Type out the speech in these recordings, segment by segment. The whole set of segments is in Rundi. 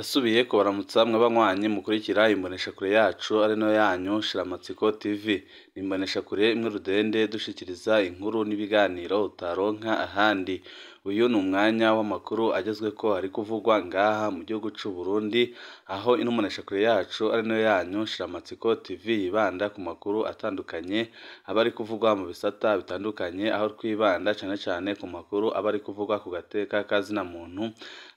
Ndasubiye kubaramutsa mwabanywanyi mukurikira imboneshakure yacu ari nayo yanyu Shiramatsiko TV. Ni imboneshakure imwe rudende dushikiriza inkuru n'ibiganiro utaronka ahandi. Uyu ni umwanya w'amakuru agezweko ari kuvugwa ngaha mu gihugu c'u Burundi, aho ino mboneshakure yacu ari nayo yanyu Shiramatsiko TV yibanda ku makuru atandukanye aba ari kuvugwa mu bisata bitandukanye, aho twibanda cane cane ku makuru aba ari kuvugwa ku gateka kazina muntu,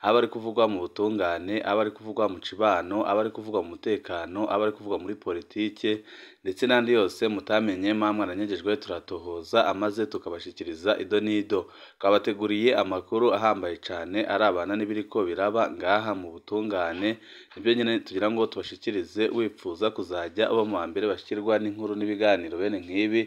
aba ari kuvugwa mu butungane, aba ari kuvugwa mu cibano, aba ari kuvugwa mu mutekano, aba ari kuvugwa muri politike ndetse n'andi yose mutamenye mwa mwaranyegejwe turatohoza amaze tukabashikiriza ido n'ido. Twabateguriye amakuru ahambaye cane arabana n'ibiriko biraba ngaha mu butungane, nivyo nyene tugira ngo tubashikirize. Wipfuza kuzajya uba mu bambere bashikirwa n'inkuru n'ibiganiro bene nk'ibi,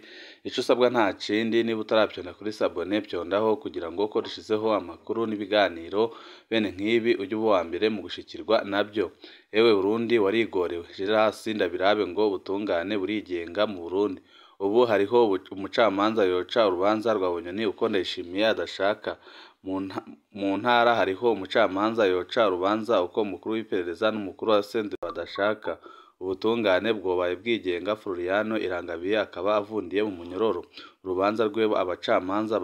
ico usabwa nta kindi, niba utaravyonda kuri sabone vyondaho kugira ngo ko dushizeho amakuru n'ibiganiro bene nk'ibi ujye uba uwa mbere mu gushikirwa navyo. Ewe Burundi warigorewe, Gerard Ndabirabe ngo ubutungane burigenga mu Burundi. Ubu hariho umucamanza yoca urubanza rwa Bunyoni uko Ndayishimiye adashaka. Mu ntara hariho umucamanza yoca urubanza uko umukuru w'iperereza n'umukuru wa senderi badashaka. Ubutungane bwobaye bwigenga, Floriano Irangabiye akaba avundiye mu munyororo. Urubanza rwe abacamanza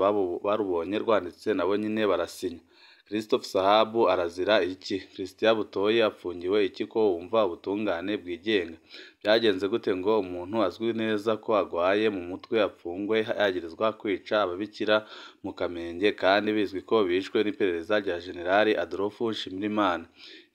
barubonye rwanditse nabo nyene barasinya. Christophe Sahabu arazira iki? Christian Butoyi apfungiwe iki ko wumva ubutungane bwigenga? Byagenze gute ngo umuntu azwi neza ko agwaye mu mutwe apfungwe yagirizwa kwica ababikira mu Kamenge kandi bizwi ko bishwe n'iperereza rya General Adolphe Nshimirimana?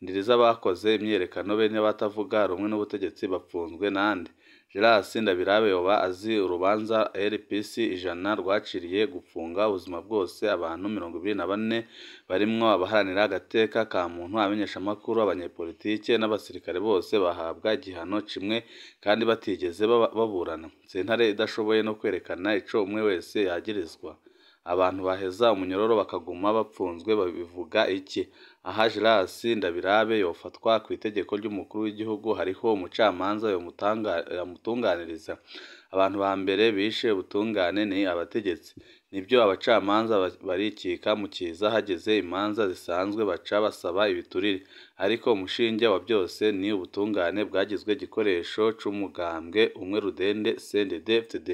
Indiri z'abakoze imyiyerekano be n'abatavuga rumwe n'ubutegetsi bapfunzwe nande? Gerard Ndabirabe yoba azi urubanza RPC 100 rwaciriye gupfunga ubuzima bwose abantu 24 barimwo abaharanira agateka ka muntu, abamenyeshamakuru, abanyepolitike n'abasirikare, bose bahabwa igihano kimwe kandi batigeze baburana. Sentare idashoboye no kwerekana ico umwe wese yagirizwa. Abantu baheza umunyororo bakaguma bapfunzwe babivuga iki? Aha Gerard Ndabirabe yofatwa kw'itegeko ry'umukuru w'igihugu, hariho umucamanza yomutunganiriza. Abantu ba mbere bishe ubutungane ni abategetsi. Nibyo, abacamanza barikika mu kiza hageze imanza zisanzwe baca basaba ibiturire, ariko umushinge wa byose ni ubutungane bwagizwe igikoresho c'umugambwe umwe rudende CNDD-FDD.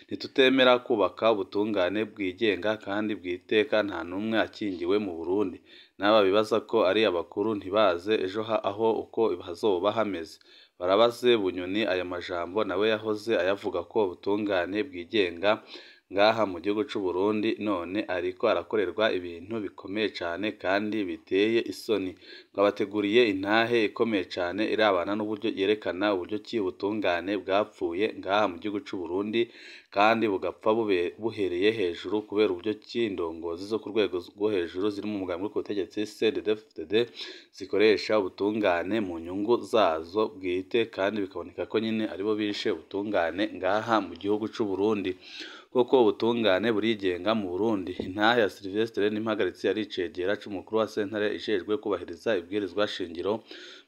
Ntitutemera kubaka ubutungane bwigenga kandi bwiteka nta n'umwe akingiwe mu Burundi. N'aba bibaza ko ari abakuru ntibaze ejo aho uko hazoba hameze. Barabaze Bunyoni aya majambo nawe yahoze ayavuga ko ubutungane bwigenga ngaha mu gihugu c'u Burundi, none ariko arakorerwa ibintu bikomeye cane kandi biteye isoni. Twabateguriye intahe ikomeye cane irabana n'uburyo yerekana uburyo ki ubutungane bwapfuye ngaha mu gihugu c'u Burundi kandi bugapfa buhereye hejuru kubera uburyo ki indongozi zo ku rwego rwo hejuru ziri mu mugambi w'ubutegetsi CNDD-FDD zikoresha ubutungane mu nyungu zazo bwite, kandi bikaboneka ko nyine aribo bishe ubutungane ngaha mu gihugu c'u Burundi. Koko ubutungane burigenga mu Burundi. Intahe ya Sylvestre Nimpagaritse yari icegera c'umukuru wa sentare ijejwe kubahiriza ibwirizwa shingiro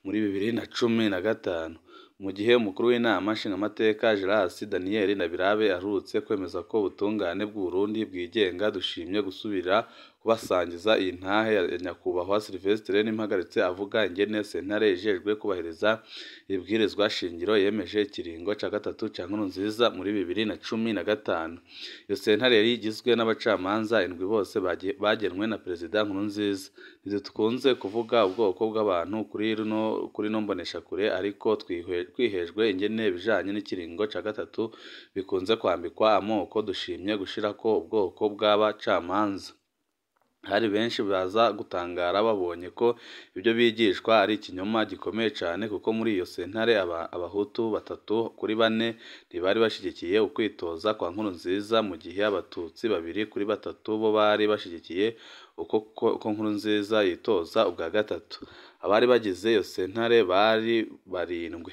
muri 2015. Mu gihe umukuru w'inama nshingamateka Gerard Daniel Ndabirabe aherutse kwemeza ko ubutungane bw'u Burundi bwigenga, dushimye gusubira kubasangiza iyi ntahe ya nyakubahwa Sylvestre Nimpagaritse avuga ingene sentare ijejwe kubahiriza ibwirizwa shingiro yemeje ikiringo ca gatatu ca Nkurunziza muri 2015. Iyo sentare yari igizwe n'abacamanza indwi bose bagenwe na Perezida Nkurunziza. Ntidukunze kuvuga ubwoko bw'abantu kuri ino mboneshakure, ariko twihejwe ingene ibijanye n'ikiringo ca gatatu bikunze kwambikwa amoko, dushimye gushirako ubwoko bw'abacamanza. Hari benshi baza gutangara babonye ko ibyo bigishwa ari ikinyoma gikomeye cane, kuko muri iyo sentare abahutu 3 kuri 4 ntibari bashigikiye ukwitoza kwa Nkurunziza, mu gihe abatutsi 2 kuri 3 bo bari bashigikiye uko Nkurunziza yitoza ubwa gatatu. Abari bagize iyo sentare bari 7: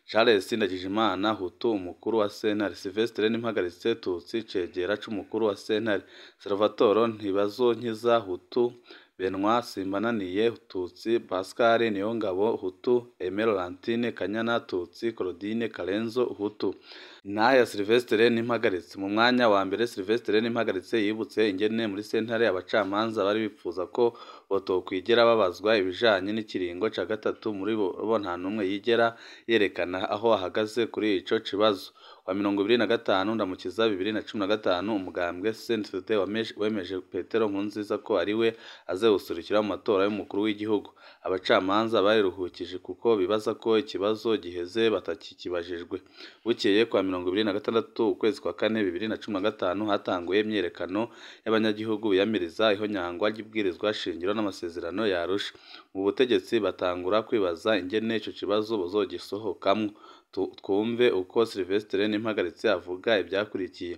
Charles Ndagijimana Hutu, umukuru wa sentare; Sylvestre Nimpagaritse Tutsi, cegera c'umukuru wa sentare; Salvatore Ntibazonkiza Hutu, Benoit Simbananiye Tutsi, Pascal Niyongabo Hutu, Aimé Laurentine Kanyana Tutsi, Claudine Karenzo Hutu. Intahe ya Sylvestre Nimpagaritse. Mu mwanya wa mbere Sylvestre Nimpagaritse yibutse ingene muri sentare abacamanza bari bipfuza ko botokwigera babazwa ibijanye n'ikiringo ca gatatu, muri bo nta n'umwe yigera yerekana aho ahagaze kuri ico kibazo. Wa 25 Ndamukiza 2015 umugambwe CNDD wemeje Petero Nkurunziza ko ariwe azewuserukira mu matora y'umukuru w'igihugu. Abacamanza bariruhukije kuko bibaza ko ikibazo giheze batakikibajijwe. Bukeye kwa 26 ukwezi kwa kane 2015 hatanguye imyiyerekano y'abanyagihugu biyamiriza ihonyangwa ry'ibwirizwa shingiro n'amasezerano ya Arusha. Mu butegetsi batangura kwibaza ingene ico kibazo bozogisohokamwo. Twumve uko Sylvestre Nimpagaritse avuga ivyakurikiye.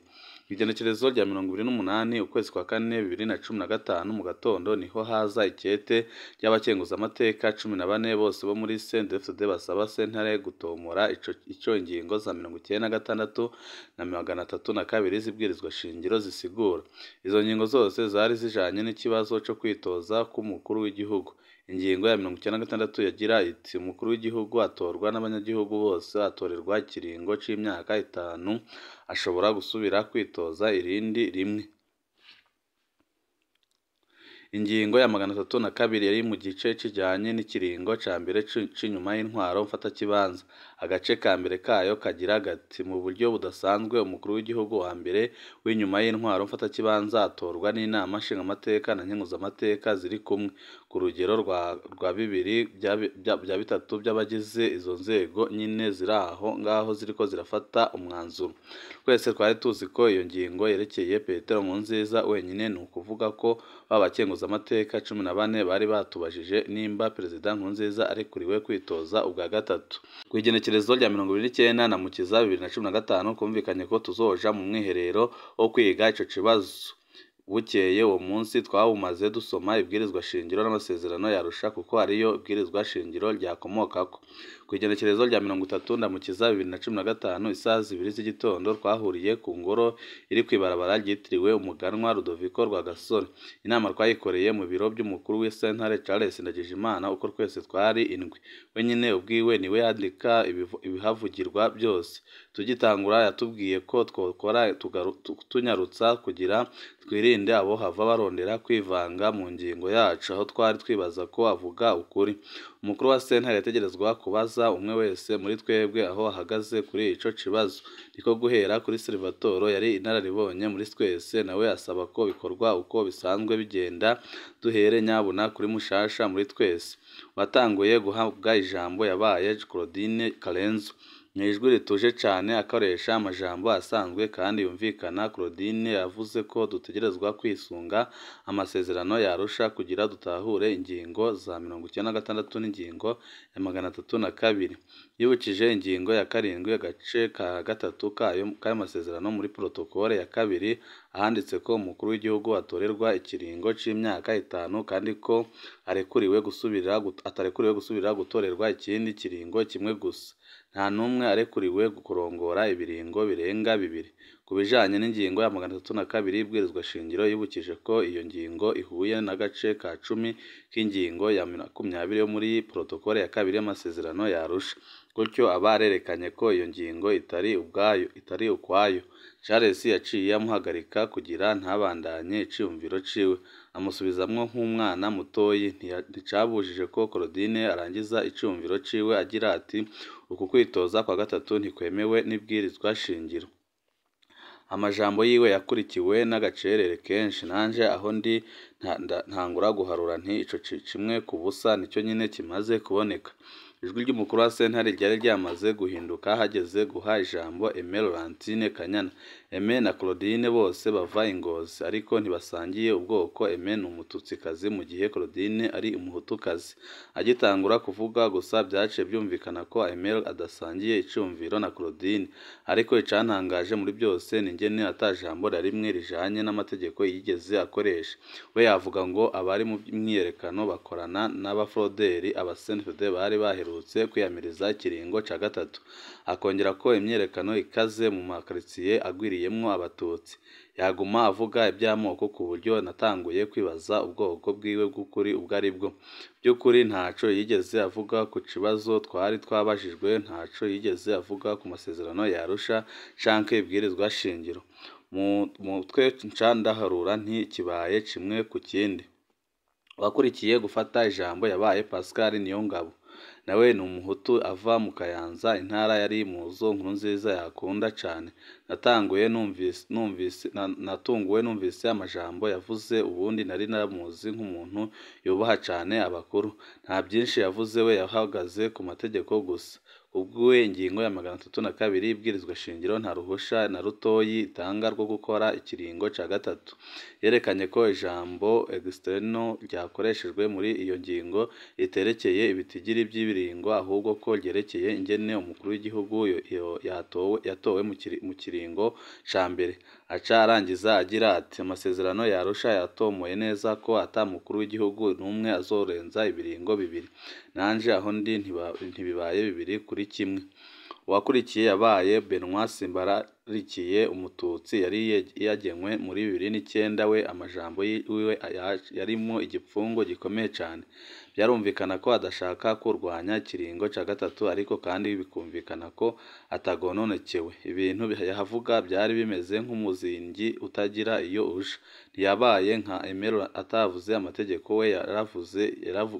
Igenekerezo rya 28 ukwezi kwa kane 2015 mu gatondo niho haza ikete ry'abakenguzamateka 14 bose bo muri CNDD-FDD basaba sentare gutomora ico ingingo za 96 na 302 z'ibwirizwa shingiro zisigura. Izo ngingo zose zari zijanye n'ikibazo co kwitoza k'umukuru w'igihugu. Ingingo ya 96 yagira iti: umukuru w'igihugu atorwa n'abanyagihugu bose, atorerwa ikiringo c'imyaka 5, ashobora gusubira kwitoza irindi rimwe. Ingingo ya 302 yari mu gice kijanye n'ikiringo ca mbere c'inyuma y'intwaro mfatakibanza. Agace ka mbere kayo kagira gati: mu buryo budasanzwe umukuru w'igihugu wa mbere w'inyuma y'intwaro mfatakibanza atorwa n'inama nshingamateka na nkenguzamateka ziri kumwe, ku rugero rwa bibiri bya bitatu by'abagize izo nzego nyine ziri aho ngaho ziriko zirafata umwanzuro. Twese twari tuzi ko iyo ngingo yerekeye Petero Nkurunziza wenyine, ni ukuvuga ko amateka 14 bari batubajije nimba Perezida Nkurunziza arekuriwe kwitoza ubwa gatatu. Ku igenekerezo rya 29 Ndamukiza 2015 kumvikanye ko tuzoja mu mwiherero wo kwiga ico kibazo. Bukeye uwo munsi twawumaze dusoma ibwirizwa shingiro n'amasezerano ya Arusha kuko ariyo ibwirizwa shingiro ryakomokako. Ku igenekerezo rya 30 Ndamukiza 2015 isaha 2 z'igitondo twahuriye ku ngoro iri kw'ibarabara ryitiriwe Umuganwa Rudoviko Rwagasore. Inama twayikoreye mu biro by'umukuru w'isentare Charles Ndagijimana, uko twese twari indwi. Wenyine ubwiwe niwe yandika ibihavugirwa byose. Tugitangura yatubwiye ko twokora tunyarutsa kugira twirinde abo hava barondera kwivanga mu ngingo yacu, aho twari twibaza ko avuga ukuri. Umukuru wa sentare yategerezwa kubaza umwe wese muri twebwe aho ahagaze kuri ico kibazo. Niko guhera kuri Salvatore yari inararibonye muri twese, nawe asaba ko bikorwa uko bisanzwe bigenda, duhere nyabuna kuri mushasha muri twese. Watanguye guhabwa ijambo yabaye Claudine Karenzo. Mu ijwi rituje cane akoresha amajambo asanzwe kandi yumvikana, Claudine yavuze ko dutegerezwa kwisunga amasezerano ya Arusha kugira dutahure ingingo za 96 n'ingingo ya 302. Yibukije ingingo ya 7 agace ka 3 kayo masezerano muri protokole ya 2 ahanditse ko umukuru w'igihugu atorerwa ikiringo c'imyaka 5 kandi ko atarekuriwe gusubira gutorerwa ikindi kiringo kimwe gusa. Nta n'umwe arekuriwe kurongora ibiringo birenga bibiri. Ku bijanye n'ingingo ya 302 y'ibwirizwa shingiro, yibukije ko iyo ngingo ihuye n'agace ka 10 k'ingingo ya 20 yo muri protokole ya 2 y'amasezerano ya Arusha. Gutyo aba arerekanye ko iyo ngingo itari ukwayo. Charles yaciye amuhagarika kugira ntabandanye iciyumviro ciwe, amusubizamwo nk'umwana mutoyi. Nticabujije ko Claudine arangiza iciyumviro ciwe agira ati: uku kwitoza kwa gatatu ntikwemewe n'ibwirizwa shingiro. Amajambo yiwe yakurikiwe n'agacerere kenshi, nanje aho ndi ntangura guharura nti ico 1-0 nicyo nyine kimaze kuboneka. Ijwi ry'umukuru wa sentare ryari ryamaze guhinduka hageze guha ijambo Aimé Laurentine Kanyana. Aimé na Claudine bose bava i Ngozi, ariko ntibasangiye ubwoko. Aimé ni umututsikazi mu gihe Claudine ari umuhutukazi. Agitangura kuvuga gusa byaciye byumvikana ko Aimé adasangiye iciyumviro na Claudine, ariko icantangaje muri byose ni ingene ata jambo na rimwe rijanye n'amategeko yigeze akoresha. We yavuga ngo abari mu myiyerekano bakorana n'abafroderi, aba CNDD bari baherutse aherutse kwiyamiriza ikiringo ca gatatu, akongera ko imyiyerekano ikaze mu makaritsiye agwiriyemwo abatutsi. Yaguma avuga ivy'amoko ku buryo natanguye kwibaza ubwoko bwiwe bw'ukuri ubwo aribwo. Vy'ukuri ntaco yigeze avuga ku kibazo twari twabajijwe, ntaco yigeze avuga ku masezerano ya Arusha canke ibwirizwa shingiro. Mu mutwe nca ndaharura nti kibaye kimwe ku kindi. Uwakurikiye gufata ijambo yabaye Pascal Niyongabo, nawe ni umuhutu ava mu Kayanza, intara yari muzo Nkurunziza yakunda cane. Natunguwe numvise amajambo yavuze, ubundi nari naramuzi nk'umuntu yubaha cane abakuru. Nta vyinshi yavuze, we yahagaze ku mategeko gusa. Kubwiwe ingingo ya 302 y'ibwirizwa shingiro nta ruhusha na rutoyi itanga rwo gukora ikiringo ca gatatu. Yerekanye ko ijambo externo ryakoreshejwe muri iyo ngingo riterekeye ibitigiri vy'ibiringo, ahubwo ko ryerekeye ingene umukuru w'igihugu yatowe mu kiringo ca mbere. Aca arangiza agira ati: "Amasezerano ya Arusha yatomoye neza ko ata mukuru w'igihugu n'umwe azorenza ibiringo bibiri. Nanje aho ndi ntibibaye 2-1." Uwakurikiye yabaye Benoit Simbararikiye, umututsi yari yagenywe muri 2009, we amajambo yiwe yarimwo igipfungu gikomeye cane. Vyarumvikana ko adashaka kurwanya ikiringo ca gatatu, ariko kandi bikumvikana ko atagononokewe. Ibintu yavuga vyari bimeze nk'umuzingi utagira iyo uja. Ntiyabaye nka Aimé atavuze amategeko, we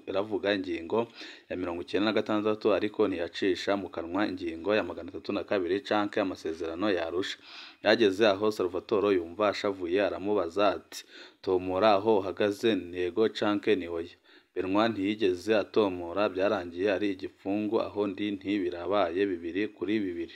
yaravuga ingingo ya 96 ariko ntiyacisha mu kanwa ingingo ya 302 canke amasezerano ya Arusha. Yageze aho Salvatore yumva ashavuye, aramubaza ati: "Tomora aho uhagaze, ni yego canke ni oya?" Benoit ntiyigeze atomora, vyarangiye ari igipfungu, aho ndi nti birabaye 2-2.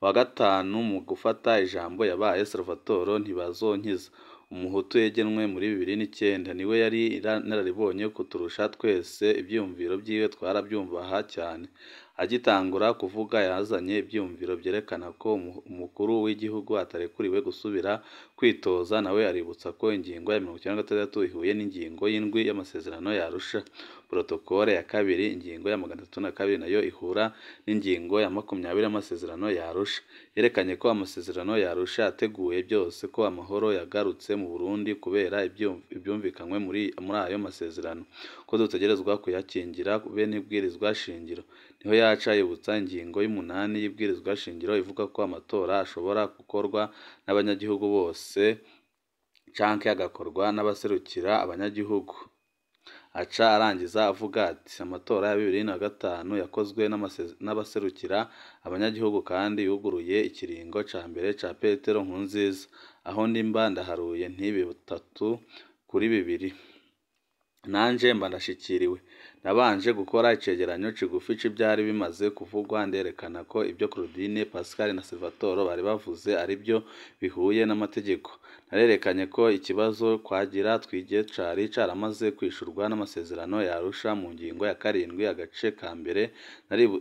Uwa gatanu mu gufata ijambo yabaye Salvatore Ntibazonkiza, umuhutu yagenwe muri 2009, niwe yari inararibonye kuturusha twese, ivyiyumviro vyiwe twaravyumvaha cyane. Agitangura kuvuga yazanye ivyiyumviro vyerekana ko umukuru w'igihugu atarekuriwe gusubira kwitoza, nawe aributsa ko ingingo ya 96 ihuye n'ingingo y'indwi y'amasezerano ya Arusha. Protokole ya kabiri ingingo ya 302 nayo ihura n'ingingo ya 20 y'amasezerano ya Arusha. Yerekanye ko amasezerano ya Arusha yateguye byose, ko amahoro yagarutse mu Burundi kubera ivyumvikanywe muri ayo masezerano, ko dutegerezwa kuyakingira be n'ibwirizwa shingiro. Niho yaca yibutsa ingingo y'umunani y'ibwirizwa shingiro ivuga ko amatora ashobora gukorwa n'abanyagihugu bose canke agakorwa n'abaserukira abanyagihugu. Aca arangiza avuga ati: "Amatora ya 2005 yakozwe n'abaserukira abanyagihugu kandi yuguruye ikiringo ca mbere ca Petero Nkurunziza. Aho ndi mba ndaharuye nti 3-2. Nanje mba ndashikiriwe. Nabanje gukora icegeranyo kigufi c'ivyari bimaze kuvugwa, nderekana ko ivyo Claudine, Pascal na Salvatore bari bavuze arivyo bihuye n'amategeko. Narerekanye ko ikibazo twagira twige cari caramaze kwishurwa n'amasezerano ya Arusha mu ngingo ya 7 agace ka mbere.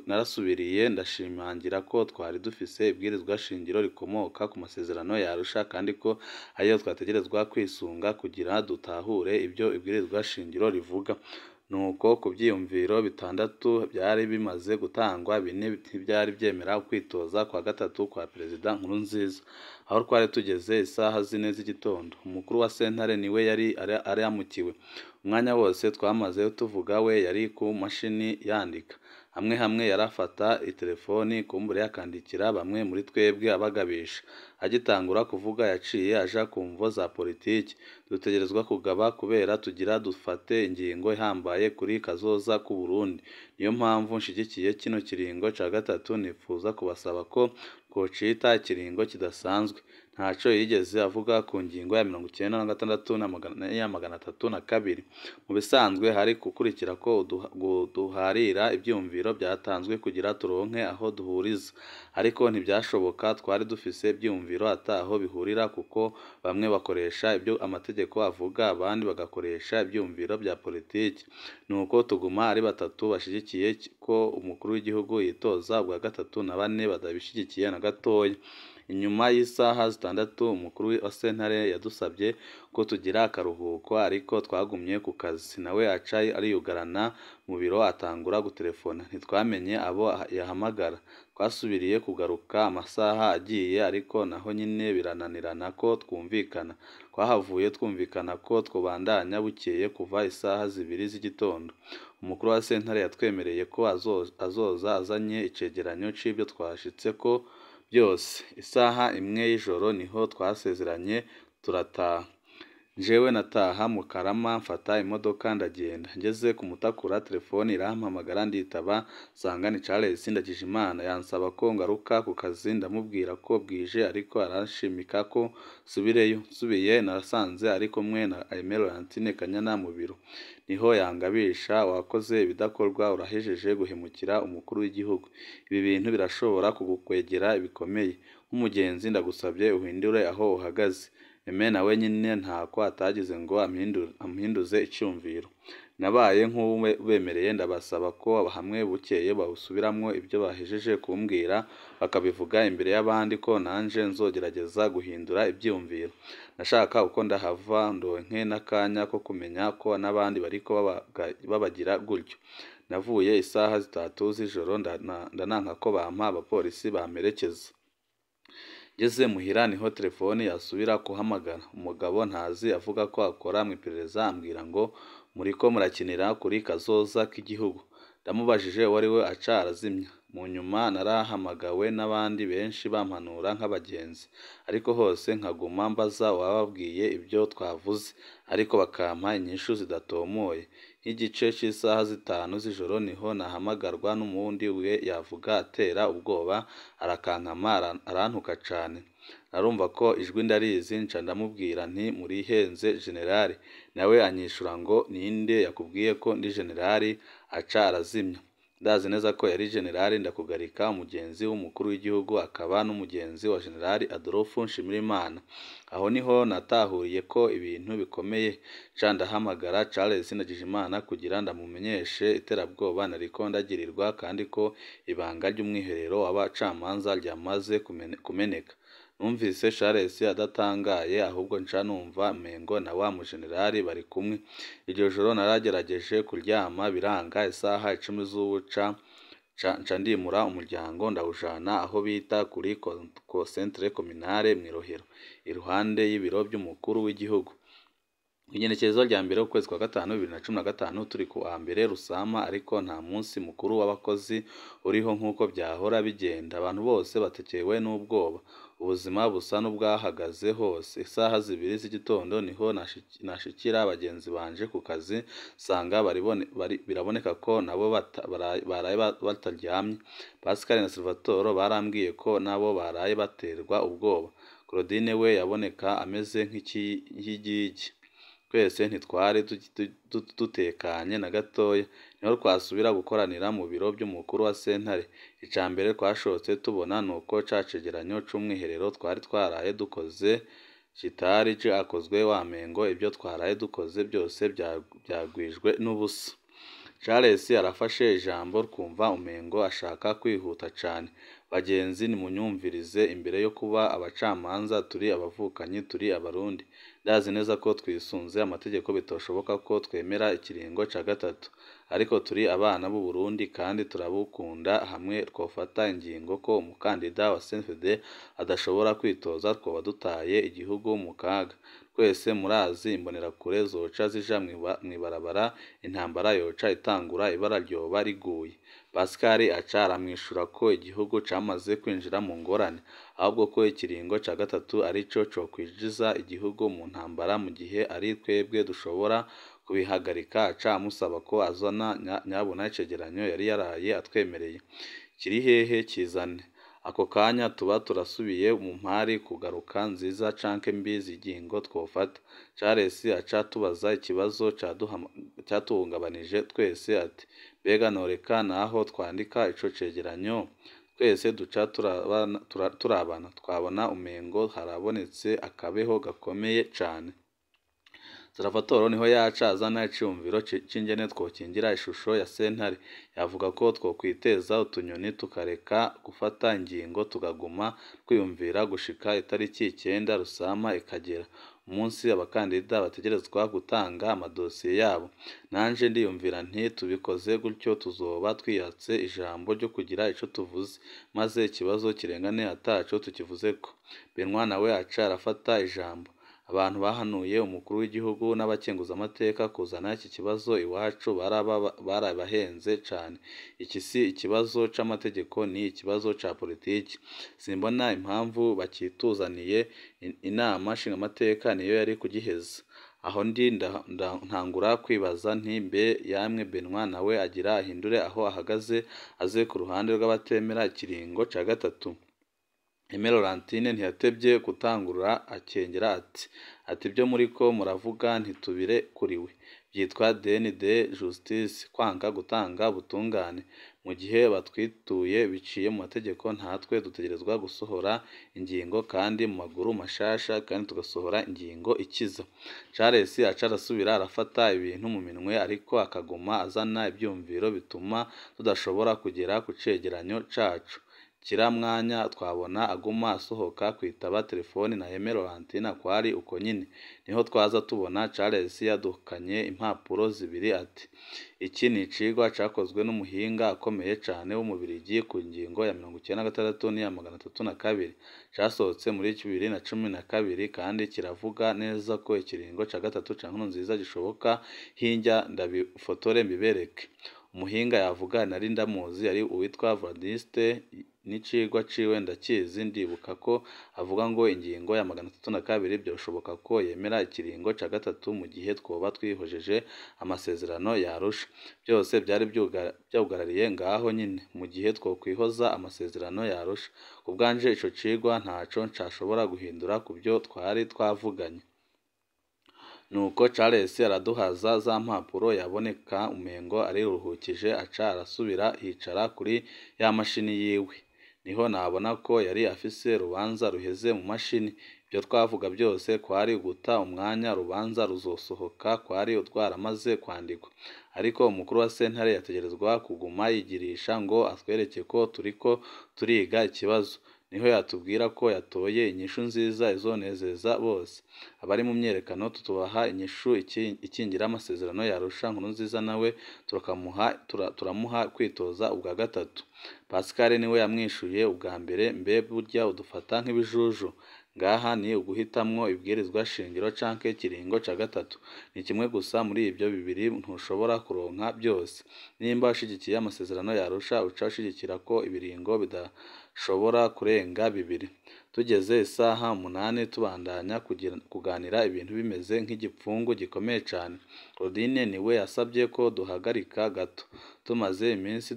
Narasubiriye ndashimangira ko twari dufise ibwirizwa shingiro rikomoka ku masezerano ya Arusha, kandi ko ariyo twategerezwa kwisunga kugira dutahure ivyo ibwirizwa shingiro rivuga. Nuko ku vyiyumviro bitandatu vyari bimaze gutangwa, bine ntivyari vyemera ukwitoza kwa gatatu kwa Perezida Nkurunziza. Aho twari tugeze isaha 4 z'igitondo, umukuru wa sentare niwe yari aramukiwe. Umwanya wose twamaze tuvuga we yari ku mashini yandika. Hamwe hamwe yarafata itelefoni kumbure akandikira bamwe muri twebwe abagabisha. Agitangura kuvuga yaciye aja ku mvo za politiki. Dutegerezwa kugaba kubera tugira dufate ingingo ihambaye kuri kazoza k'u Burundi. Niyo mpamvu nshigikiye kino kiringo ca gatatu, nipfuza kubasaba ko twocita ikiringo kidasanzwe. Ntaco yigeze avuga ku ngingo ya 96 n'iya 302. Mu bisanzwe hari gukurikira ko duharira ivyiyumviro vyatanzwe kugira turonke aho duhuriza, ariko ntivyashoboka. Twari dufise ivyiyumviro ataho bihurira, kuko bamwe bakoresha ivyo amategeko avuga, abandi bagakoresha ivyiyumviro vya politiki. Nuko tuguma ari batatu bashigikiye ko umukuru w'igihugu yitoza ubwa gatatu na bane badabishigikiye na gatoya. Inyuma y'isaha 6 umukuru wa sentare yadusabye ko tugira akaruhuko, ariko twagumye ku kazi. Nawe aca ariyugarana mu biro atangura gutelefona, ntitwamenye abo yahamagara. Twasubiriye kugaruka amasaha agiye, ariko naho nyene birananirana ko twumvikana. Twahavuye twumvikana ko twobandanya bukeye kuva isaha 2 z'igitondo. Umukuru wa sentare yatwemereye ko azoza azanye icegeranyo c'ivyo twashitseko byose. Isaha 1 y'ijoro niho twasezeranye turataha. Jewe nataha mu Karama mfata imodoka ndagenda. Ngeze ku Mutakura telefoni irampamagara nditaba, nsanga ni Charles Ndagijimana. Yansaba ko ngaruka ku kazi, ndamubwira ko bwije ariko aranshimika ko nsubireyo. Nsubiye nasanze ari kumwe na Aimée Laurentine Kanyana mu biro. Niho yangabisha: wakoze ibidakorwa, urahejeje guhemukira umukuru w'igihugu. Ibi bintu birashobora kugukwegera bikomeye. Nk'umugenzi ndagusabye uhindure aho uhagaze. Aimée nawe nyene ntako atagize ngo ampinduze iciyumviro. Nabaye nk'uwubemereye, ndabasaba ko hamwe bukeye bawusubiramwo ibyo bahejeje kumbwira, bakabivuga imbere y'abandi, ko nanje nzogerageza guhindura ivyiyumviro. Nashaka uko ndahava ndonke n'akanya ko kumenya ko n'abandi bariko babagira gutyo. Navuye isaha 3 z'ijoro, ndananka ko bampa abapolisi bamperekeza. Ngeze muhira niho telefoni yasubira kuhamagara. Umugabo ntazi avuga ko akora mw'iperereza, ambwira ngo muriko murakinira kuri kazoza k'igihugu. Ndamubajije uwo ari we aca arazimya. Mu nyuma narahamagawe n'abandi benshi bampanura nk'abagenzi, ariko hose nkaguma mbaza uwababwiye ibyo twavuze, ariko bakampa inyishu zidatomoye. Nk'igice c'isaha 5 z'ijoro niho nahamagarwa n'umuwundi we yavuga atera ubwoba, arakankama arantuka cane. Narumva ko ijwi ndarizi, nca ndamubwira nti murihenze generali. Nawe anyishura ngo ninde yakubwiye ko ndi generali, aca arazimya. Ndazi neza ko yari generali Ndakugarika, umugenzi w'umukuru w'igihugu akaba n'umugenzi wa generali Adolphe Nshimirimana. Aho niho natahuriye ko ibintu bikomeye, nca ndahamagara Charles Ndagijimana kugira ndamumenyeshe iterabwoba nariko ndagirirwa, kandi ko ibanga ry'umwiherero w'abacamanza ryamaze kumeneka. Numvise Charles adatangaye, ahubwo nca numva mengo na wa mujenerali bari kumwe. Iryo joro naragerageje kuryama biranga, isaha 10 z'ubuca nca ndimura umuryango ndawujana aho bita kuri Centre Communale mw'Irohero, iruhande y'ibiro by'umukuru w'igihugu. Igenekerezo rya 1 ukwezi kwa 5 2015, turi ku wa mbere Rusama, ariko nta munsi mukuru w'abakozi uriho nk'uko byahora bigenda. Abantu bose batekewe n'ubwoba, ubuzima busa n'ubwahagaze hose. Isaha 2 z'igitondo niho nashikira bagenzi banje ku kazi, nsanga biraboneka ko nabo baraye bataryamye. Pascal na Salvatore barambwiye ko nabo baraye baterwa ubwoba. Claudine we yaboneka ameze nk'ikigigi. Twese ntitwari dutekanye na gatoya. Niho twasubira gukoranira mu biro by'umukuru wa sentare. Ica mbere twashotse tubona nuko ca cegeranyo c'umwiherero twari twaraye dukoze kitari cakozwe, wamengo ibyo twaraye dukoze byose byagwijwe n'ubusa. Charles arafashe ijambo, twumva umengo ashaka kwihuta cane. Bagenzi nimunyumvirize, imbere yo kuba abacamanza turi abavukanyi, turi abarundi. Ndazi neza ko twisunze amategeko bitoshoboka ko twemera ikiringo ca 3, ariko turi abana b'u Burundi kandi turabukunda. Hamwe twofata ingingo ko umukandida wa CNDD adashobora kwitoza, twoba dutaye igihugu mu kaga. Twese murazi imbonerakure zoca zija mw'ibarabara, intambara yoca itangura, ibara ryoba riguye. Pascal aca aramwishura ko igihugu camaze kwinjira mu ngorane, ahubwo ko ikiringo ca 3 arico cokwinjiza igihugu mu ntambara, mu gihe ari twebwe dushobora kubihagarika. Aca amusaba ko azana nyabuna icegeranyo yari yaraye atwemereye. Kiri hehe? Kizane. Ako kanya tuba turasubiye mu mpari kugaruka nziza canke mbi z'ingingo twofata. Charles aca tubaza ikibazo catuhungabanije twese, ati mbega noreka naho twandika ico cegeranyo? Twese duca turabana, twabona umengo harabonetse akabeho gakomeye cane. Salvatore niho yaca azana iciyumviro c'ingene twokingira ishusho ya sentare. Yavuga ko twokwiteza utunyoni tukareka gufata ingingo tukaguma twiyumvira gushika itariki 9 Rusama ikagera, umunsi abakandida bategerezwa gutanga amadosiye yabo. Nanje ndiyumvira nti tubikoze gutyo tuzoba twiyatse ijambo ryo kugira ico tuvuze, maze ikibazo kirengane ataco tukivuzeko. Benoit nawe aca arafata ijambo. Abantu bahanuye umukuru w'igihugu n'abakenguzamateka kuzana iki kibazo iwacu barabahenze cane. Iki si ikibazo c'amategeko, ni ikibazo ca politiki. Simbona impamvu bakituzaniye, inama nshingamateka niyo yari kugiheza. Aho ndi ntangura kwibaza nti mbe yamwe Benoit nawe agira ahindure aho ahagaze aze ku ruhande rw'abatemera ikiringo ca gatatu. Aimé Laurentine ntiyatevye gutangura akengera ati ibyo muriko muravuga ntitubirekuriwe, byitwa déni de justice, kwanga gutanga ubutungane. Mu gihe batwituye biciye mu mategeko, natwe dutegerezwa gusohora ingingo kandi mu maguru mashasha, kandi tugasohora ingingo ikiza. Charles aca arasubira arafata ibintu mu minwe, ariko akaguma azana ivyumviro bituma tudashobora kugera ku cegeranyo cacu. Kira mwanya twabona aguma asohoka kwitaba telefoni na Aimé Laurentine kwari uko nyine. Niho twaza tubona Charles yadukanye impapuro zibiri ati iki ni icigwa cakozwe n'umuhinga akomeye cane w'umubirigi ku ngingo ya 96 n'iya 302, casohotse muri 2012 kandi kiravuga neza ko ikiringo ca gatatu ca Nkurunziza gishoboka. Hinjya ndabifotore mbibereke. Umuhinga yavuga nari ndamuzi, yari uwitwa Vladiste, n'icigwa ciwe ndakizi. Ndibuka ko avuga ngo ingingo ya 302 byoshoboka ko yemera ikiringo ca gatatu mu gihe twoba twihojeje amasezerano ya Arusha. Byose byari byugarariye ngaho nyine mu gihe twokwihoza amasezerano ya Arusha. Kubwanje ico cigwa ntaco ncashobora guhindura ku byo twari twavuganye. Nuko Charles araduhaza za mpapuro, yaboneka umengo ariruhukije, aca arasubira yicara kuri ya mashini yiwe. Niho nabona ko yari afise urubanza ruheze mu mashini. Ibyo twavuga byose kwari guta umwanya, urubanza ruzosohoka kwari rwaramaze kwandikwa. Ariko umukuru wa sentare yategerezwa kuguma yigirisha ngo atwereke ko turiko turiga ikibazo. Niho yatubwira ko yatoye inyishu nziza izonezeza bose. Abari mu myerekano tutubaha inyishu ikingira amasezerano ya Arusha, Nkurunziza nawe turamuha kwitoza ubwa gatatu. Pascal niwe yamwishuye ubwa mbere, mbe burya udufata nk'ibijuju? Ngaha ni uguhitamwo ibwirizwa shingiro canke ikiringo ca gatatu. Ni kimwe gusa muri ibyo bibiri, ntushobora kuronka byose. Nimba ushigikiye amasezerano ya Arusha, uca ushigikira ko ibiringo bidashobora kurenga bibiri. Tugeze isaha 8 tubandanya kuganira, ibintu bimeze nk'igipfungu gikomeye cane. Claudine niwe yasabye ko duhagarika gato. Tumaze iminsi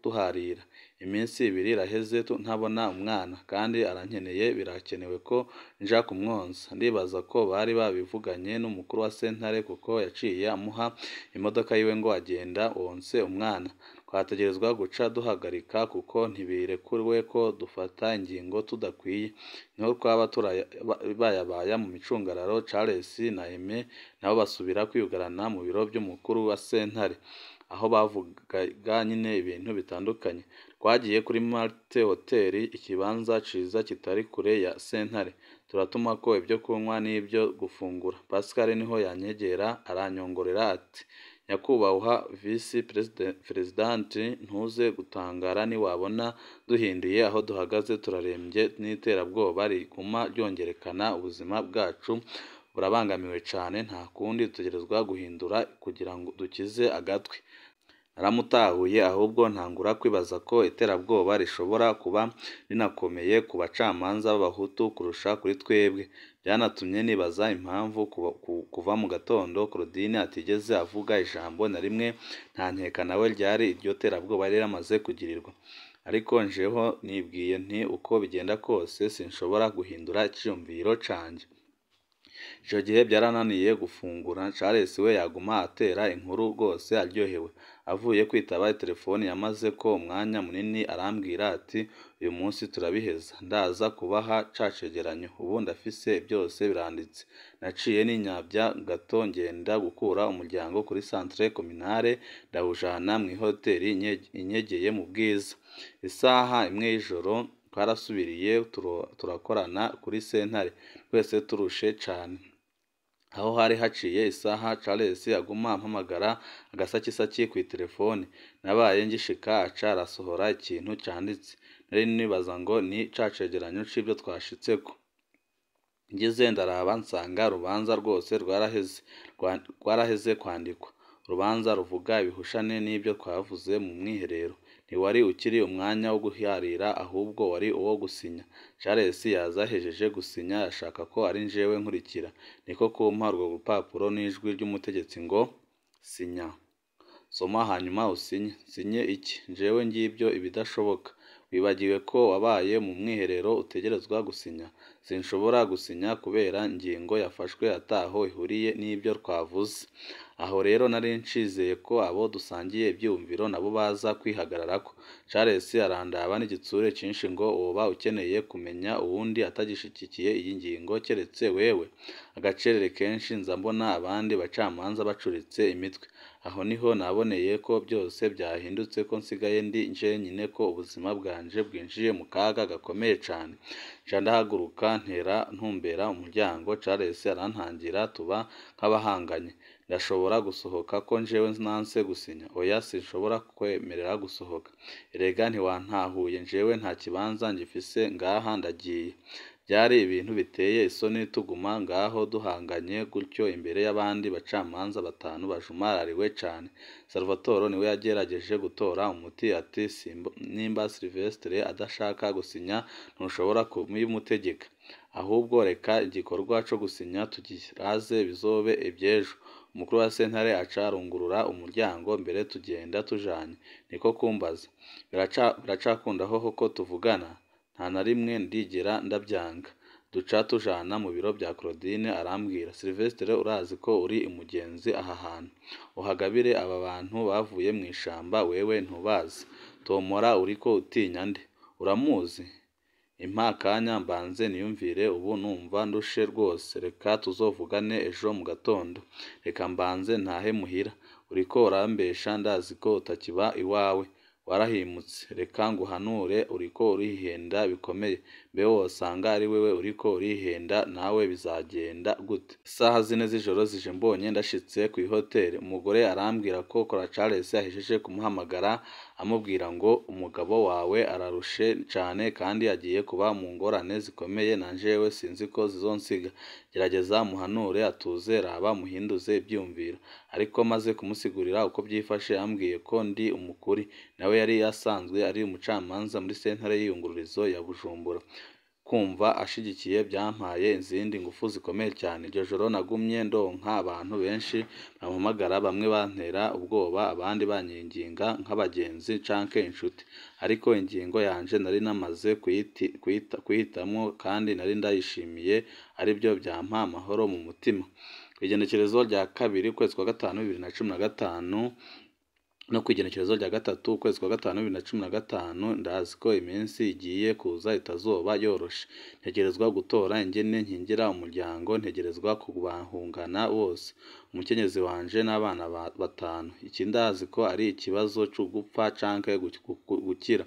duharira. Iminsi 2 iraheze ntabona umwana, kandi arankeneye, birakenewe ko nja kumwonsa. Ndibaza ko bari babivuganye n'umukuru wa sentare kuko yaciye amuha imodoka yiwe ngo agenda wonse umwana. Twategerezwa guca duhagarika kuko ntibirekuriwe ko dufata ingingo tudakwiye. Niho twaba turabayabaya mu micungararo, Charles na Aimé nabo basubira kwiyugarana mu biro by'umukuru wa sentare, aho bavugaga nyine ibintu bitandukanye. Twagiye kuri Marte Hotel, ikibanza ciza kitari kure ya sentare, turatumako ibyo kunywa n'ibyo gufungura. Pascal niho yanyegera aranyongorera ati nyakubahwa visi presidenti, ntuze gutangara niwabona duhinduye aho duhagaze, turarembye n'iterabwoba riguma ryongerekana, ubuzima bwacu burabangamiwe cane, nta kundi dutegerezwa guhindura kugira ngo dukize agatwi. Naramutahuye, ahubwo ntangura kwibaza ko iterabwoba rishobora kuba rinakomeye ku bacamanza b'abahutu kurusha kuri twebwe. Byanatumye nibaza impamvu kuva mu gatondo Claudine atigeze avuga ijambo na rimwe, nta nkeka nawe ryari iryo terabwoba yari yamaze kugirirwa. Ariko njeho nibwiye nti uko bigenda kose sinshobora guhindura iciyumviro canje. Ico gihe byarananiye gufungura. Charles we yaguma atera inkuru rwose aryohewe. Avuye kwitaba telefoni yamaze ko umwanya munini arambwira ati uyu munsi turabiheza, ndaza kubaha ca cegeranyo, ubu ndafise byose biranditse. Naciye ninyabya gato ngenda gukura umuryango kuri centre communale ndawujana mw'ihoteli inyegeye mu Bwiza. Isaha imwe y'ijoro twarasubiriye turakorana kuri sentare, twese turushe cane. Aho hari haciye isaha Charles aguma ampamagara agasakisaki kw'iterefone. Nabaye ngishika aca arasohora ikintu canditse. Nari nibaza ngo ni ca cegeranyo c'ivyo twashitseko. Ngize ndaraba nsanga urubanza rwose rwaraheze kwandikwa. Urubanza ruvuga ibihushane n'ivyo twavuze mu mwiherero. Ntiwari ukiri umwanya wo guharira ahubwo wari uwo gusinya. Charles yaza ahejeje gusinya ashaka ko ari jewe nkurikira. Niko kumpa urwo rupapuro n'ijwi ry'umutegetsi ngo sinya. Soma hanyuma usinye. Nsinye iki? Jewe ngibyo ibidashoboka. Wibagiwe ko wabaye mu mwiherero utegerezwa gusinya. Sinshobora gusinya kubera ingingo yafashwe ataho ihuriye n'ibyo twavuze. Aho rero nari ncizeye ko abo dusangiye ivyiyumviro nabo baza kwihagararako. Charles arandaba n'igitsure cinshi ngo woba ukeneye kumenya uwundi atagishigikiye iyi ngingo keretse wewe. Agacerere kenshi nza mbona abandi bacamanza bacuritse imitwe. Aho niho naboneye ko byose byahindutse, ko nsigaye ndi jenyine, ko ubuzima bwanje bwinjiye mu kaga gakomeye cane. Nca ndahaguruka ntera ntumbera umuryango, Charles arantangira tuba nk'abahanganye. Ndashobora gusohoka ko jewe nanse gusinya? Oya, sinshobora kukwemerera gusohoka. Erega ntiwantahuye, jewe nta kibanza ngifise ngaha ndagiye. Byari ibintu biteye isoni tuguma ngaho duhanganye gutyo imbere y'abandi bacamanza batanu bajumarariwe cane. Salvatore niwe yagerageje gutora umuti ati nimba Sylvestre adashaka gusinya ntushobora kubimutegeka. Ahubwo reka igikorwa co gusinya tugiraze bizobe ivy'ejo. Umukuru wa sentare aca arungurura umuryango mbere tugenda tujanye. Niko kumbaza biracakunda hoho ko tuvugana? Nta na rimwe ndigera ndavyanga. Duca tujana mu biro vya Claudine arambwira, Sylvestre urazi ko uri umugenzi aha hantu. Uhagabire aba bantu bavuye mw'ishamba wewe ntubazi. Tomora uriko utinya nde? Uramuzi? Impa akanya mbanze niyumvire, ubu numva ndushe rwose. Reka tuzovugane ejo mu gatondo. Reka mbanze ntahe muhira. Uriko urambesha ndazi ko utakiba iwawe. Warahimutse. Reka nguhanure uriko urihenda bikomeye. Mbe wosanga ari wewe uriko urihenda nawe bizagenda gute? Isaha 4 z'ijoro zije mbonye ndashitse kw'ihoteli. Umugore arambwira ko Kora Charles ahejeje kumuhamagara amubwira ngo umugabo wawe ararushe cane kandi agiye kuba mu ngorane zikomeye na jewe sinzi ko zizonsiga. Gerageza muhanure atuze, raba muhinduze ivyiyumviro. Ariko maze kumusigurira uko vyifashe ambwiye ko ndi umukuri. Nawe yari asanzwe ari umucamanza muri sentare y'iyungururizo ya Bujumbura. Kumva ashigikiye byampaye izindi ngufu zikomeye cyane. Iryo joro nagumye ndonka abantu benshi bampamagara, bamwe bantera ubwoba, abandi banyinginga nk'abagenzi canke inshuti. Ariko ingingo yanje nari namaze kuyitamwo kandi nari ndayishimiye, aribyo byampa amahoro mu mutima. Kw'igenekerezo rya 2 ukwezi kwa 5 2015 no kw'igenekerezo rya 3 ukwezi kwa 5 2015, ndazi ko iminsi igiye kuza itazoba yoroshe. Ntegerezwa gutora ingene nkingira umuryango, ntegerezwa kubahungana bose, umukenyezi wanje n'abana 5. Iki ndazi ko ari ikibazo c'ugupfa canke gukira.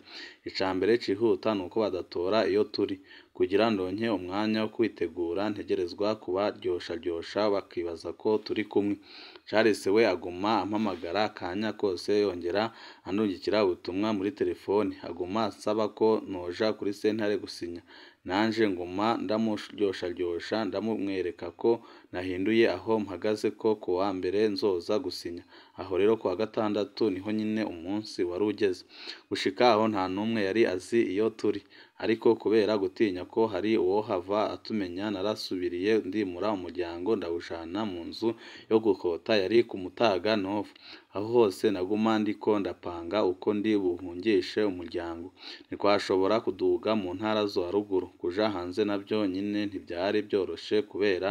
Ica mbere cihuta nuko badatora iyo turi. Kugira ndonke umwanya wo kwitegura, ntegerezwa kubaryosharyosha bakibaza ko turi kumwe. Charles we aguma ampamagara akanya kose, yongera andungikira ubutumwa muri telefoni, aguma ansaba ko noja kuri sentare gusinya. Nanje nguma ndamuryosharyosha, ndamumwereka ko nahinduye aho mpagaze, ko kuwa mbere nzoza gusinya. Aho rero kuwa gatandatu niho nyine umunsi wari ugeze. Gushika aho nta n'umwe yari azi iyo turi. Ariko kubera gutinya ko hari uwohava atumenya, narasubiriye ndimura umuryango ndawujana mu nzu yo gukota yari ku Mutaga Nord. Aho hose naguma ndiko ndapanga uko ndi buhungishe umuryango. Ntitwashobora kuduga mu ntara zo haruguru. Kuja hanze navyo nyene ntivyari vyoroshe kubera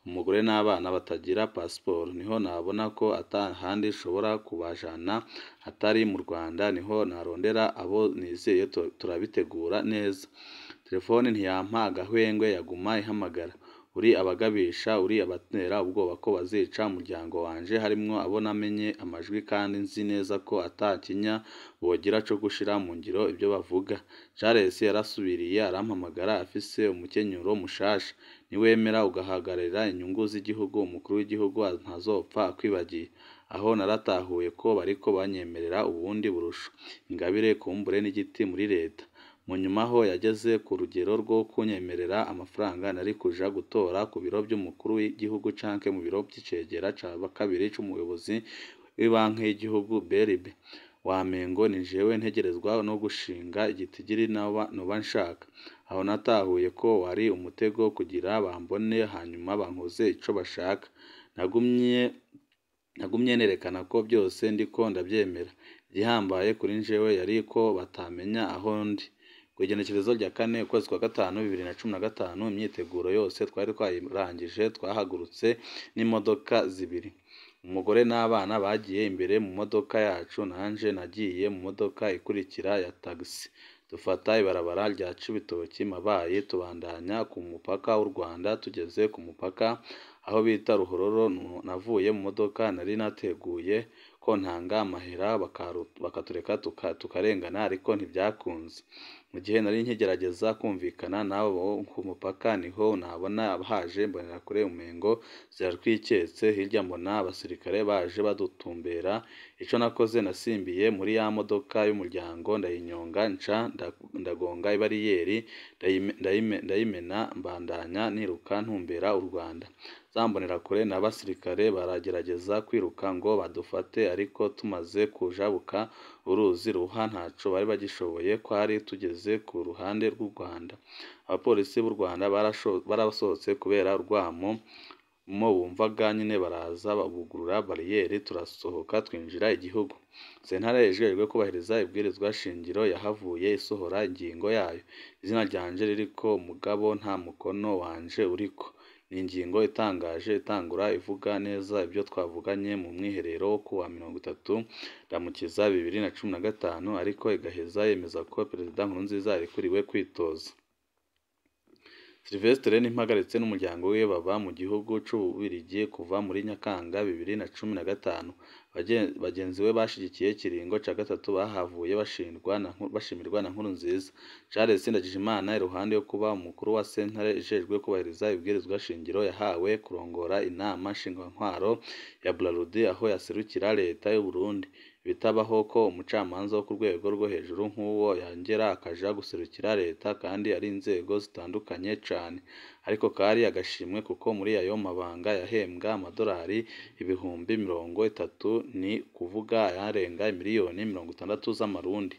umugore n'abana batagira pasiporo. Niho nabona ko ata handi nshobora kubajana hatari mu Rwanda, niho narondera abo nizeye turabitegura neza. Telefone ntiyampa agahwengwe, yaguma ihamagara. Uri abagabisha, uri abatera ubwoba ko bazica umuryango wanje, harimwo abo namenye amajwi kandi nzi neza ko ata kinya bogira co gushira mu ngiro ivyo bavuga. Charles yarasubiriye arampamagara afise umukenyuro mushasha: niwemera ugahagararira inyungu z'igihugu, umukuru w'igihugu ntazopfa akwibagiye. Aho naratahuye ko bariko banyemerera ubundi burusho, ingabire kumbure n'igiti muri leta. Mu nyuma ho yageze ku rugero rwo kunyemerera amafaranga nari kuja gutora ku biro vy'umukuru w'igihugu canke mu biro vy'icegera ca kabiri c'umuyobozi w'ibanki y'igihugu BRB. Wamengo ni jewe ntegerezwa no gushinga igitigiri noba nshaka. Aho natahuye ko wari umutego kugira bambone hanyuma bankoze ico bashaka. Nagumye nerekana ko byose ndiko ndavyemera. Igihambaye kuri jewe yari ko batamenya aho ndi. Kw'igenekerezo rya 4 ukwezi kwa 5 2015, imyiteguro yose twari twayirangije, twahagurutse n'imodoka zibiri. Umugore n'abana bagiye imbere mu modoka yacu, nanje nagiye mu modoka ikurikira ya tagisi. Dufata ibarabara rya Cibitoki Mabayi, tubandanya ku mupaka w'u Rwanda. Tugeze ku mupaka aho bita Ruhororo, navuye mu modoka nari nateguye ko ntanga amahera bakatureka tukarengana, ariko ntivyakunze. Mu gihe nari nkigerageza kumvikana n'abo ku mupaka, niho nabona haje imbonerakure umengo ziratwiketse. Hirya mbona abasirikare baje badutumbera. Ico nakoze, nasimbiye muri ya modoka y'umuryango ndayinyonga, nca ndagonga ibariyeri ndayimena, mbandanya niruka ntumbera u Rwanda. Za mbonerakure n'abasirikare baragerageza kwiruka ngo badufate, ariko tumaze kujabuka uruzi Ruha ntaco bari bagishoboye, kwari tugeze ku ruhande rw'u Rwanda. Abapolisi b'u Rwanda barasohotse kubera urwamo bumvaga nyene, baraza bugurura bariyeri, turasohoka twinjira igihugu. Sentare ijejwe kubahiriza ibwirizwa shingiro yahavuye isohora ingingo yayo. Izina ryanje ririko mugabo nta mukono wanje uriko. Ni ingingo itangaje, itangura ivuga neza ibyo twavuganye mu mwiherero wo kuwa 30 Ndamukiza 2015, ariko igaheza yemeza ko Perezida Nkurunziza arekuriwe kwitoza. Sylvestre Nimpagaritse n'umuryango wiwe baba mu gihugu c'Ububirigi kuva muri Nyakanga 2015. Bagenzi we bashigikiye ikiringo ca gatatu bahavuye bashimirwa na Nkurunziza. Charles Ndagijimana, iruhande yo kuba umukuru wa sentare ijejwe kubahiriza ibwirizwa shingiro, yahawe kurongora inama nshingwantwaro ya Brarudi aho yaserukira leta y'u Burundi. Bitabaho ko umucamanza wo ku rwego rwo hejuru nk'uwo yongera akaja guserukira leta kandi ari inzego zitandukanye cane. Ariko kari agashimwe kuko muri ayo mabanga yahembwa amadolari 30,000, ni kuvuga ayarenga miliyoni 60 z'amarundi.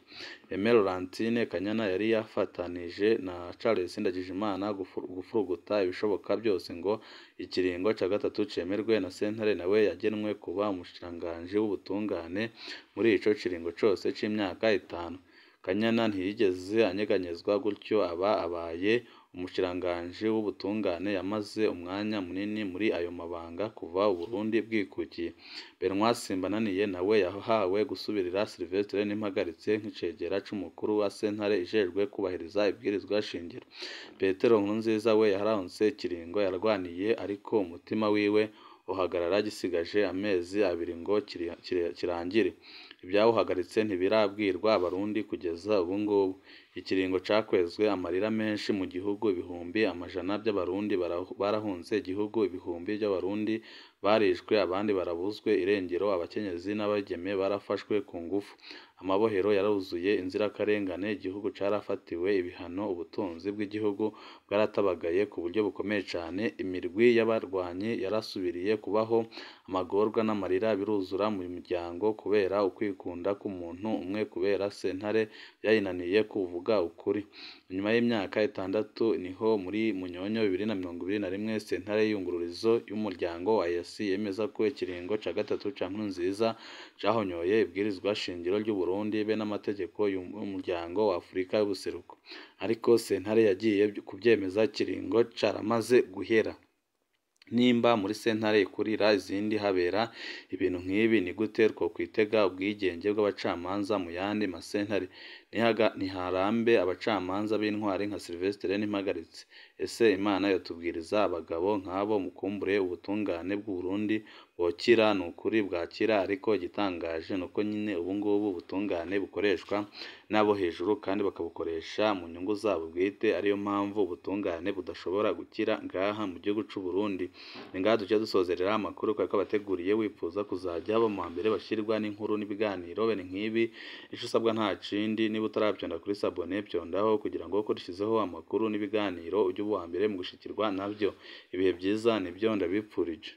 Aime Laurentine Kanyana yari yafatanije na Charles Ndagijimana gufuruguta ibishoboka byose ngo ikiringo ca gatatu cemerwe na sentare, nawe yagenwe kuba umushikiranganji w'ubutungane muri ico kiringo cose c'imyaka 5. Kanyana ntiyigeze anyeganyezwa, gutyo aba abaye umushikiranganji w'ubutungane yamaze umwanya munini muri ayo mabanga kuva Uburundi bwikukiye. Benoit Simbananiye nawe yahawe gusubirira Sylvestre Nimpagaritse nk'icegera c'umukuru wa sentare ijejwe kubahiriza ibwirizwa shingiro. Petero Nkurunziza we yaronse ikiringo yarwaniye, ariko umutima wiwe uhagarara gisigaje amezi 2 ngo kirangire. Ivyawuhagaritse ntibirabwirwa abarundi kugeza ubu ngubu. Ikiringo cakwezwe amarira menshi mu gihugu, ibihumbi amajana by'abarundi barahunze igihugu, ibihumbi by'abarundi barishwe, abandi barabuzwe irengero, abakenyezi n'abigeme barafashwe ku ngufu, amabohero yaruzuye inzirakarengane, igihugu carafatiwe ibihano, ubutunzi bw'igihugu bwaratabagaye ku buryo bukomeye cane, imirwi y'abarwanyi yarasubiriye kubaho, amagorwa n'amarira biruzura mu miryango kubera ukwikunda k'umuntu umwe, kubera sentare yayinaniye avuga ukuri. Nyuma y'imyaka 6 niho muri Munyonyo 2021 sentare y'iyungururizo y'umuryango wa EAC yemeza ko ikiringo ca gatatu ca Nkurunziza cahonyoye ibwirizwa shingiro ry'u Burundi be n'amategeko y'umuryango wa Afurika y'ubuseruko, ariko sentare yagiye kuvyemeza ikiringo caramaze guhera. Nimba muri sentare ikurira izindi habera ibintu nk'ibi, ni gute twokwitega ubwigenge bw'abacamanza mu yandi masentare? Ntiharambe abacamanza b'intwari nka Sylvestre Ntimpagaritse. Ese Imana yotubwiriza abagabo nk'abo mukumbure ubutungane bw'u Burundi bwokira? Ni ukuri bwakira, ariko igitangaje ni uko nyine ubu ngubu ubutungane bukoreshwa n'abo hejuru kandi bakabukoresha mu nyungu zabo bwite, ariyo mpamvu ubutungane budashobora gukira ngaha mu gihugu c'u Burundi. Ni ngaha duce dusozerera amakuru twari twabateguriye. Wifuza kuzajya aba mu mbere bashirwa n'inkuru n'ibiganiro bene nk'ibi, ico usabwa nta kindi, niba utaravyonda kuri sabone vyondaho kugira ngo uko dushizeho amakuru n'ibiganiro ujye uba uwa mbere mu gushikirwa navyo. Ibihe vyiza nivyo ndabipfurije.